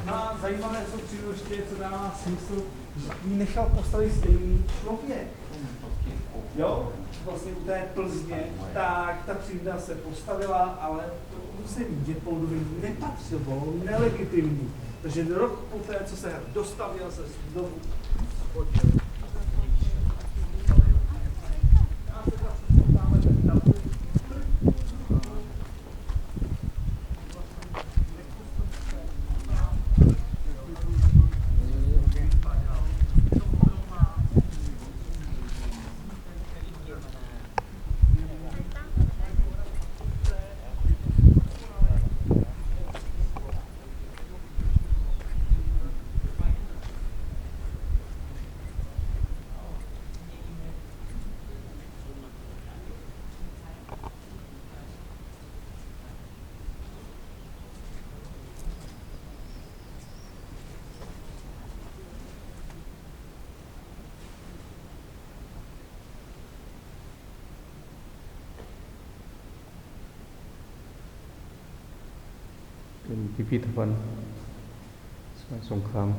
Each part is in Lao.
No a zajímavé, co přijde, co dává smysl, že ji nechal postavit stejný člověk. Jo? Vlastně u té Plzně, tak ta křivda se postavila, ale to musím Diepoldovi, nepatřil, bylo nelegitimní. Takže rok poté, co se dostavěl, se znovu shodil.ເປັນພິພິທະພັນສະໄໝສົງຄາມ.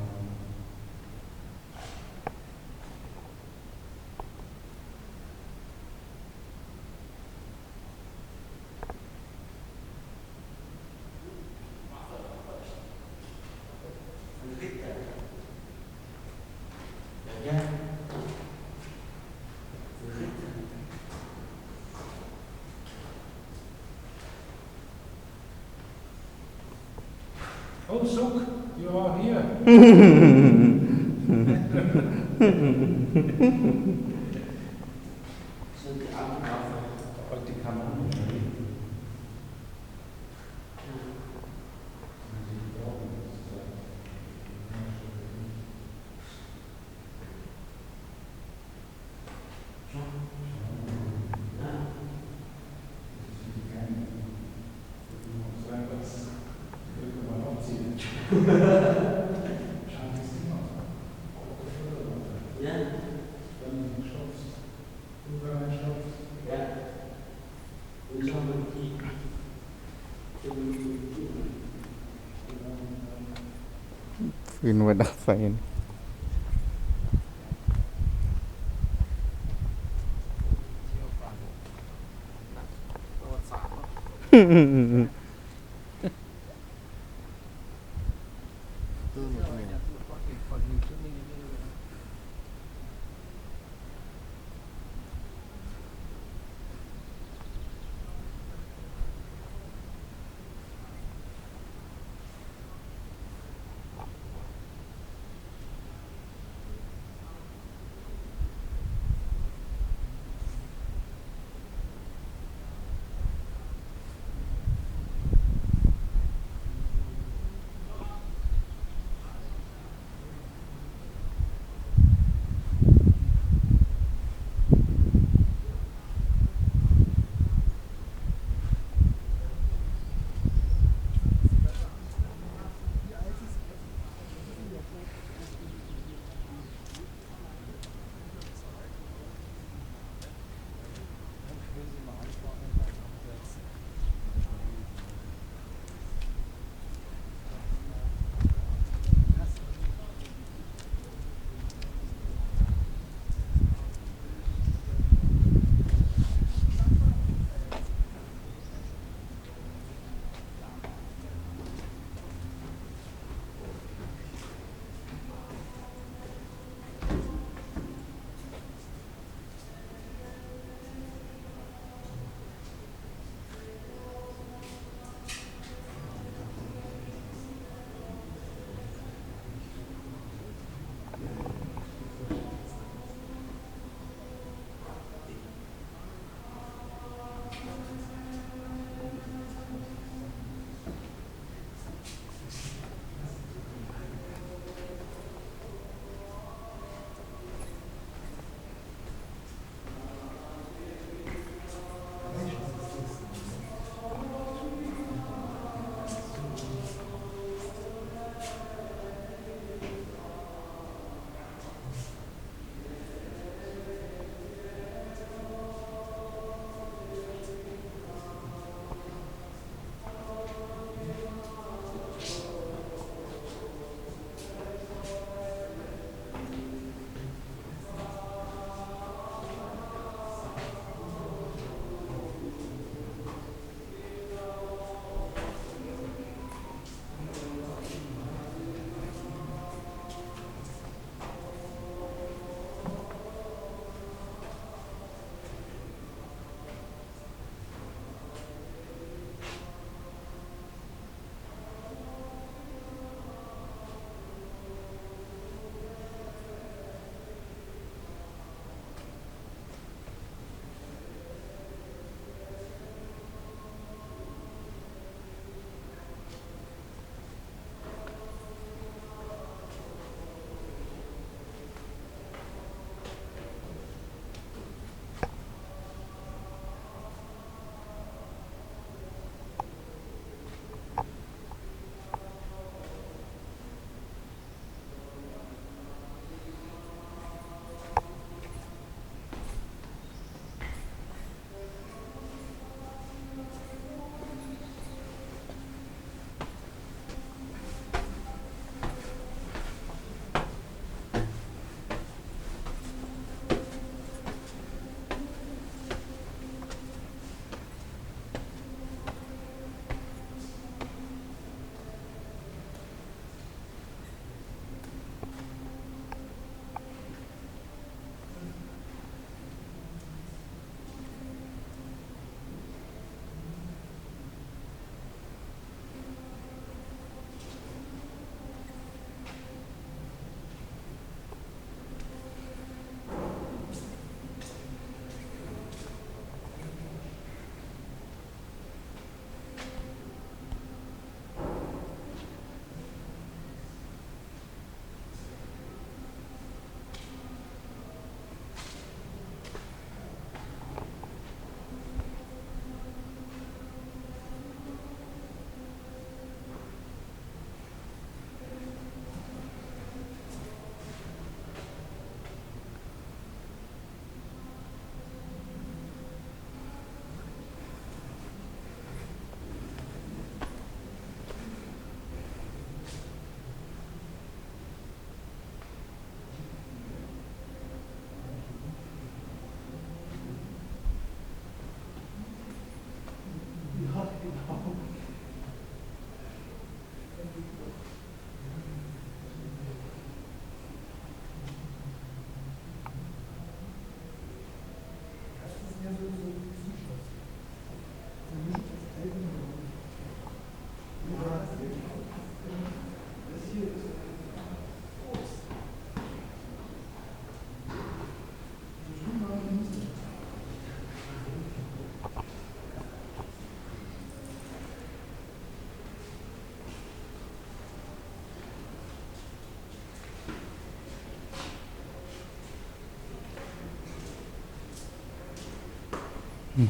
ໂ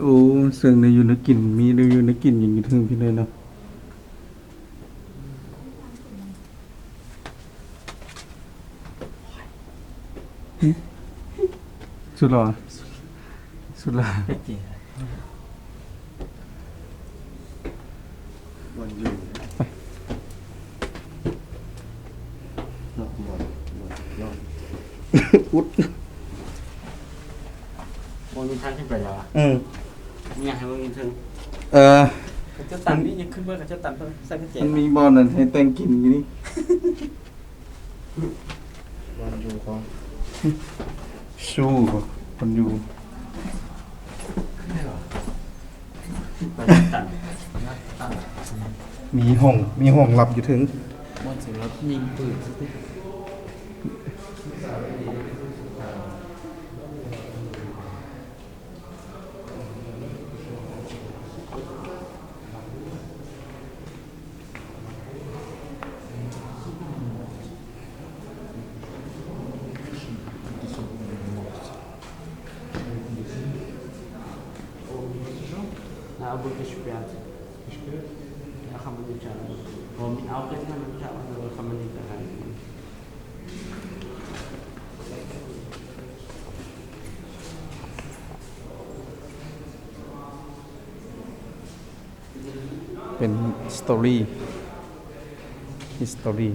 ອ້ ເຊິ່ງໄດ້ຢູ່ໄດ້ກິນ ມີໄດ້ຢູ່ໄດ້ກິນຫຍັງຢູ່ເທິງພີ້ເລີຍເນາະ. ຫຶ ສຸດຫຼໍ່ ສຸດຫຼໍ່ ບ່ອນຢູ່ ໄປ ເນາະ ບ່ອນ ບ່ອນ ບ່ອນ ອຸດ ບໍ່ມີທາງຂຶ້ນໄປແລ້ວອະ. ເອີ ມີຫຍັງໃຫ້ເບິ່ງຢູ່ເທິງ? ເອີ ເຂົາເຈົ້າຕັນນີ້ ຍັງຂຶ້ນເບິ່ງ ເຂົາເຈົ້າຕັນເບິ່ງ ໃສ່ກຸນແຈ ມັນມີບ່ອນນັ້ນໃຫ້ແຕ່ງກິນຢູ່ນີ້. ບ່ອນຢູ່ຂອງ ຊູ ບ່ອນຢູ່ ມີຫ້ອງ ມີຫ້ອງລັບຢູ່ເທິງ ບ່ອນສຳລັບຍິງປືນ.ເປັນ history history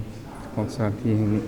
ຂອງສະຖານທີ່ແຫ່ງນີ້.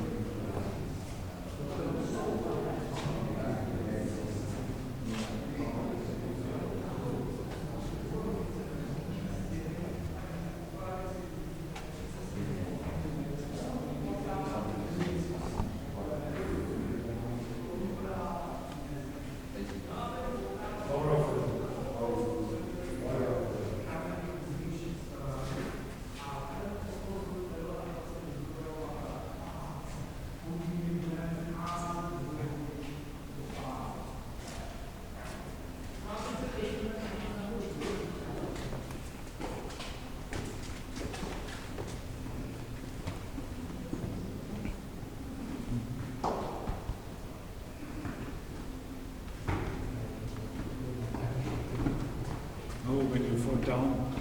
Oh, when you fall down.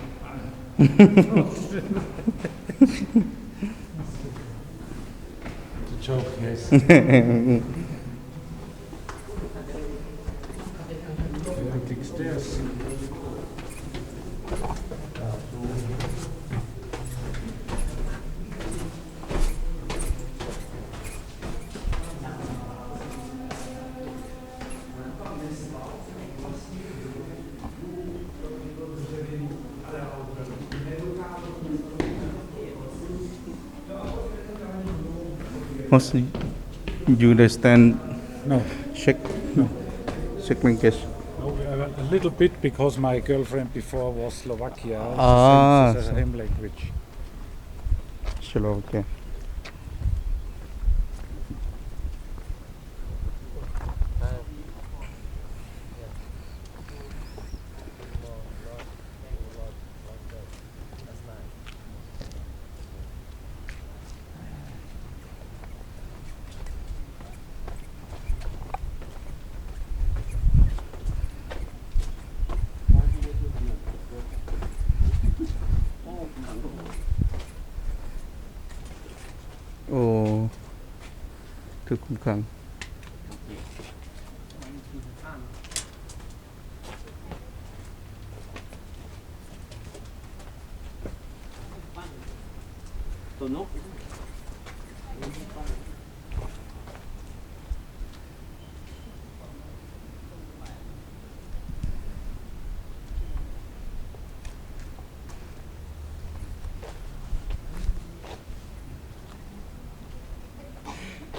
It's a joke, yes. Take stairs. Mostly, you understand? No. Czech? No. Czech language? Oh, a, a little bit, because my girlfriend before was Slovakia. Ah, so it's the same language. Slovakia. Oh, ຖືກຄຸມຂັງ. ໂຕນົກ.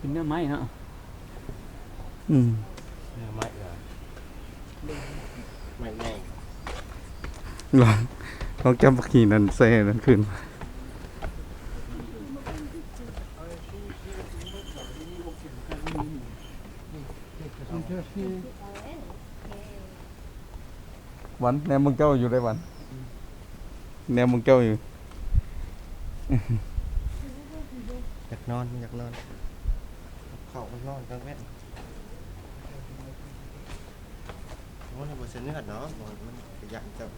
ເປັນເນື້ອໄມ້ເນາະ. ອືມ ເນື້ອໄມ້ເອີ ໄມ້ແໜ່ງ. ລອງ ລອງຈັບບັກຫີນນັ້ນໃສ່ນັ້ນຄືນມາ. ວັນ ແນມເບິ່ງເຈົ້າຢູ່ເດ້ວັນ ແນມເບິ່ງເຈົ້າຢູ່. ຢາກນອນ ຢາກນອນ ເຂົ້ານອນກາງເວັນ. ໂອ້ຍ ບໍ່ເສຍເນື້ອດອກ ມັນກະຢ້ານເຈົ້າ.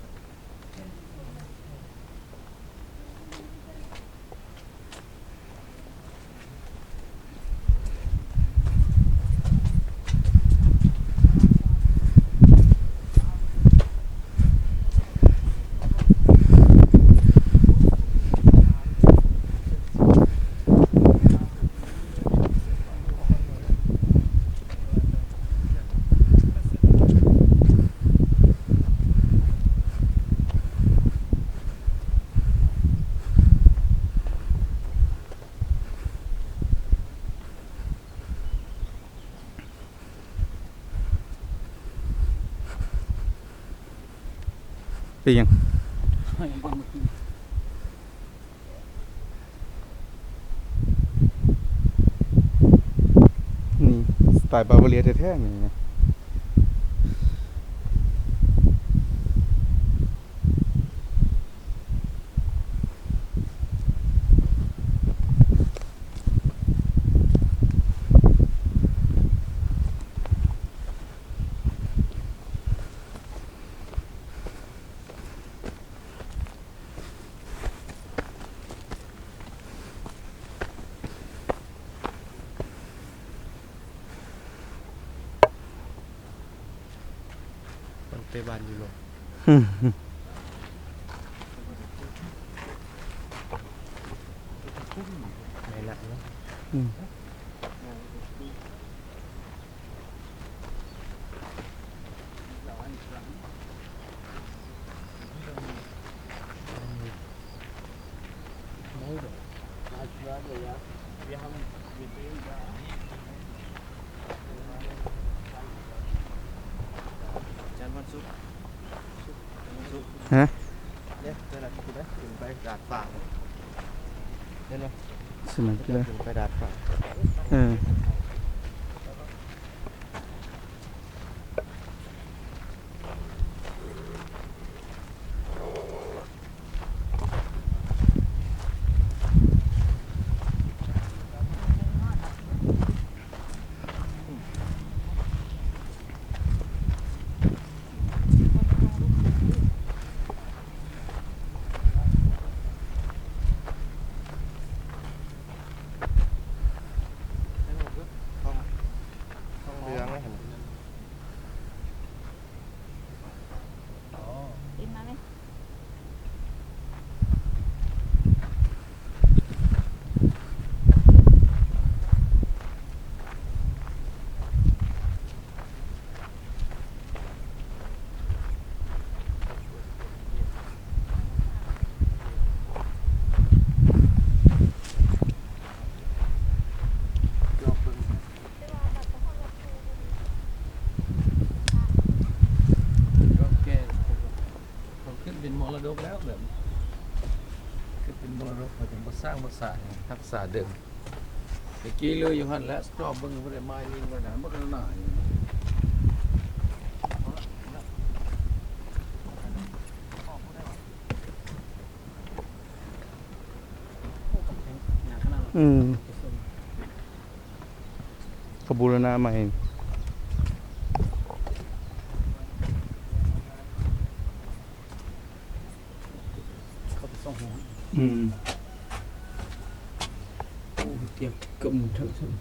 ເປັນຫຍັງ? ນີ້ສະໄຕລ໌ບາວາເຣຍແທ້ໆ ນີ້ນະ. ຕັ້ງແຕ່ບ້ານຢູ່ເນາະ ແມ່ນລະເນາະ. ອືມ. ຮະ? ເດ້ ເຈົ້າໜ້າທີ່ໄດ້ຂຶ້ນໄປດາດຟ້າ ເຫັນບໍ່? ສະໜາມກິລາ ຂຶ້ນໄປດາດຟ້າ ເອີ. ທອງເຫຼືອງແລ້ວຫັ້ນ. ເຂົາຂຶ້ນເປັນມໍລະດົກແລ້ວ ແບບຂຶ້ນເປັນມໍລະດົກ ເຂົາຈັ່ງບໍ່ສ້າງບໍ່ສາຫຍັງ ຮັກສາເດີມ. ແຕ່ກີ້ເລີຍຢູ່ຫັ້ນແຫຼະ ສະຕອບເບິ່ງບໍ່ໄດ້ມາຍລິງໄວ້ນະ ບໍ່ໄດ້ໜ້າ. ອືມ. ເຂົາບູລະນະໃໝ່. ເຂົ້າໄປສອງຫ້ອງ. ອືມ. ໂອ້ ກຽມເກືອບໝົດເຖິງ. ເ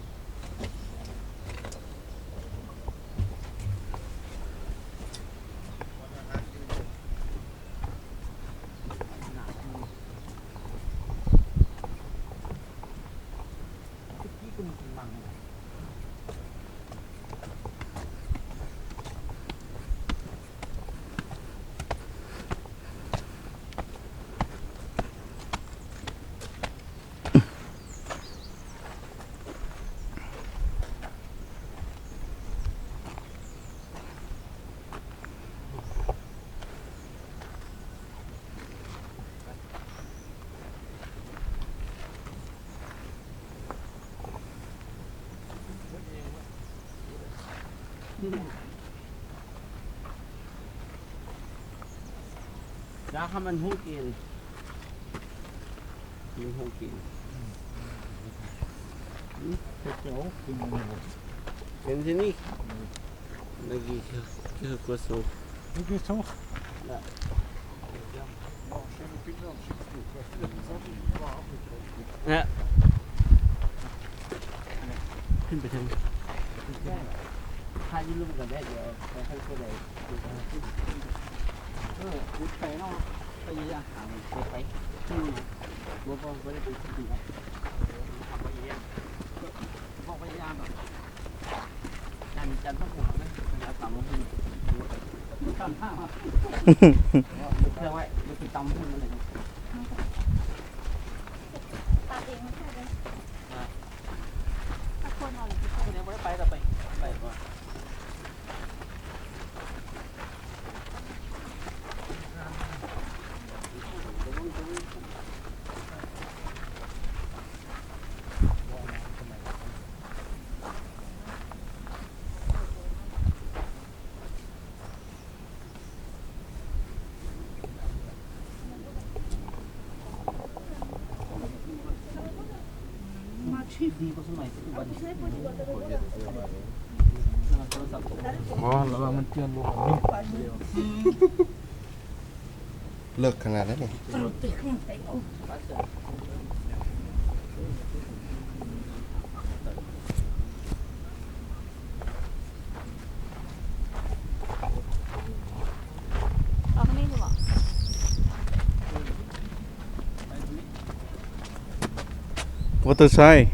Da kann man hochgehen. Hier hochgehen. Hm? Könnt ihr auch? Können Sie nicht? Dann gehe ich, gehe ich kurz hoch. Du gehst hoch? Ja. Ja. ຂຶ້ນໄປເທິງ ຖ່າຍຢູ່ລຸ່ມກໍໄດ້ ດຽວໃຫ້ເພິ່ນໄດ້ ເອີ ອຸດໄປເນາະ ໄປຢູ່ຢ່າງ ໄປ ໄປ ບໍ່ ບໍ່ ບໍ່ໄດ້ໄປ ບໍ່ໄດ້ ບໍ່ ລະວັງມັນເຈື່ອນລົງ. ເລິກຂະໜາດນັ້ນນີ້ Water side.